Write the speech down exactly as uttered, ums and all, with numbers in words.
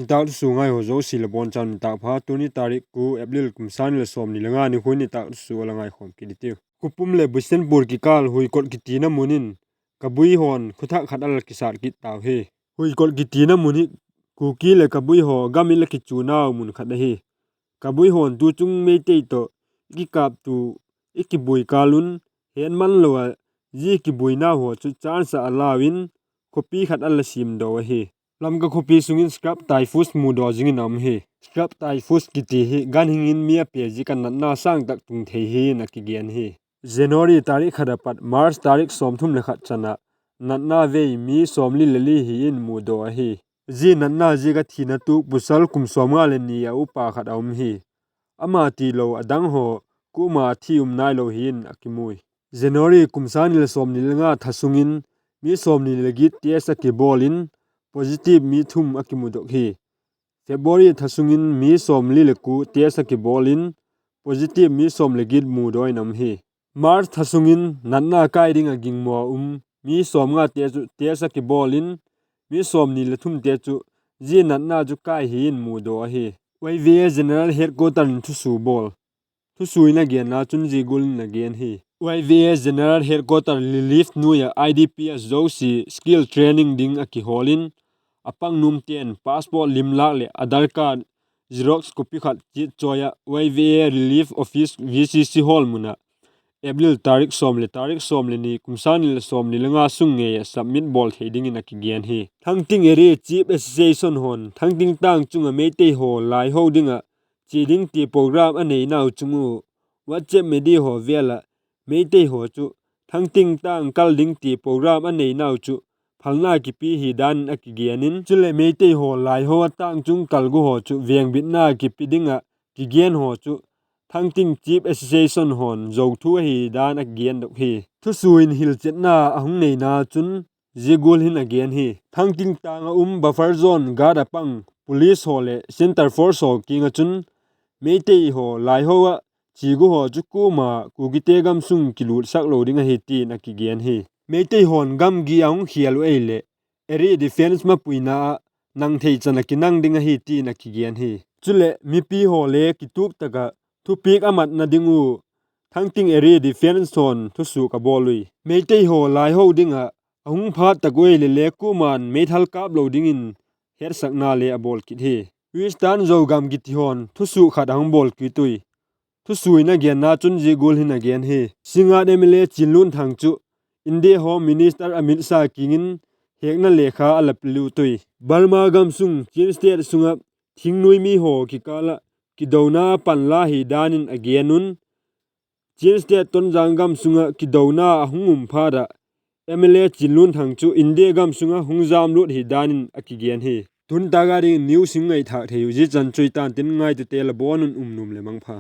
Nitâk thusuak ngai haw zosia la bawn chan nitâk pha. Tuni tarik kua April kum sâng ni leh sawmni le nga nikhua in nitâk thusuak la ngaikhawm kit i tiu. Khupum leh Bishnupur kikâl Huikot kitina mun in Kabui haw'n khawthak khat a la kisât kit tau hi. Huikot kitina mun hi Kuki leh Kabui haw gam in la kichunau mun khat ahi. Kabui haw'n tuchung Meitei tawh i kikâptu, i kibuai kâl un, hen man lo a, zia kibuainau haw chu chance ah a lau in, khawpi khat a la siamdaw ahi. Lamka khawpi sung in scrap typhus mudaw zing in a um hi. Scrap typhus kiti hi ganhing in mi a pe ziak a natna sâng tak tung thei hi'n a kigen hi. January tarik khat a pat March tarik sawmthum leh khat chan ah natna vei mi sawmli leh li hi in mudaw ahi. Zia natna ziak a thina tuak pasal kum sawmnga leh ni a upa khat a um hi. Ama tilo a dang haw kuama thi um nailo hi in a kimu ui. January kum sâng ni leh sawmni le nga tha sung in mi sawmni leh giat test a kibawl in positive mi thum a kimudok hi. February tha sung in mi sawmli leh kua test a kibawl in positive mi sawm leh giat mudaw in a um hi. March tha sung in natna kai ding ah gingmaw a um mi sawmngate chu test a kibawl in mi sawmni leh thumte chu zia natna chu kai hi in mudaw ahi. Y V A General Headquarter in thusua bawl. Thusua in a genna chun zia gual in a gen hi. Y V A General Headquarter Relief nuai ah I D Ps zosia skill training ding a kihawl in, a pang nuamte'n passport limlâk leh Aadhaar card xerox copy khat chiat chawi ah Y V A Relief Office V C C Hall mun ah April tarik sawm leh tarik sawm leh ni kum sâng ni leh sawmni le nga sung ngei ah submit bawl thei dingin a kigen hi. Thangting Area Chief Association haw'n Thangting tâng chung ah Meitei haw Laiho ding ah chia ding ti program a neinau chung ua WhatsApp media haw vêl ah Meitei haw chu Thangting tâng kal ding ti program a neinau chu phalna kipi hi dan in a kigen in, chuleh Meitei haw Laiho a tâng chung kal gu haw chu vengbitna kipi ding ah kigen haw chu Thangting Chief Association haw'n zo thu ahi dan a kigendok hi. Thusua in hilchetna a hung neina chun zia gual hin a gen hi. Thangting tâng ah um buffer zone guard a pang police haw leh centre force haw kiang ah chun Meitei haw Laiho ah chia gu haw chu kuama Kukite gamsung kilutsak lo ding ahi ti'n a kigen hi. Meitei haw'n gamgi a hung khial uh ei leh area defence mapuina ah nang thei chan a kinang ding ahi ti'n a kigen hi. Chuleh mipi haw le kituak tak ah thupiak a matna ding ua Thangting Area Defence haw'n thusuak a bawl ui. Meitei haw Laiho ding ah a hung phat tak ua ei leh le kuama'n meithal kâp lo dingin hetsakna le a bawl kit hi. Western Zogam kiti haw'n thusuak khat a hung bawl kit ui. Thusua in a genna chun zia gual hin a gen hi. Singngat M L A Chinlunthang chu India Home Minister Amit Shah kiang in hekna lekha a la pelut ui. Burma gamsung Chin State sung ah thingnuai mi haw kikâl ah kidona panla hi dan in a gen un, Chin State Tonzang gamsung ah kidona a hung um phat ah M L A Chinlunthang chu India gamsung ah hung jamlut hi dan in a kigen hi. Tun tâk a ding news hung ngaithâk thei uh zia chan chu i tan tin, ngaitute la bawn un um nuam leh mangpha.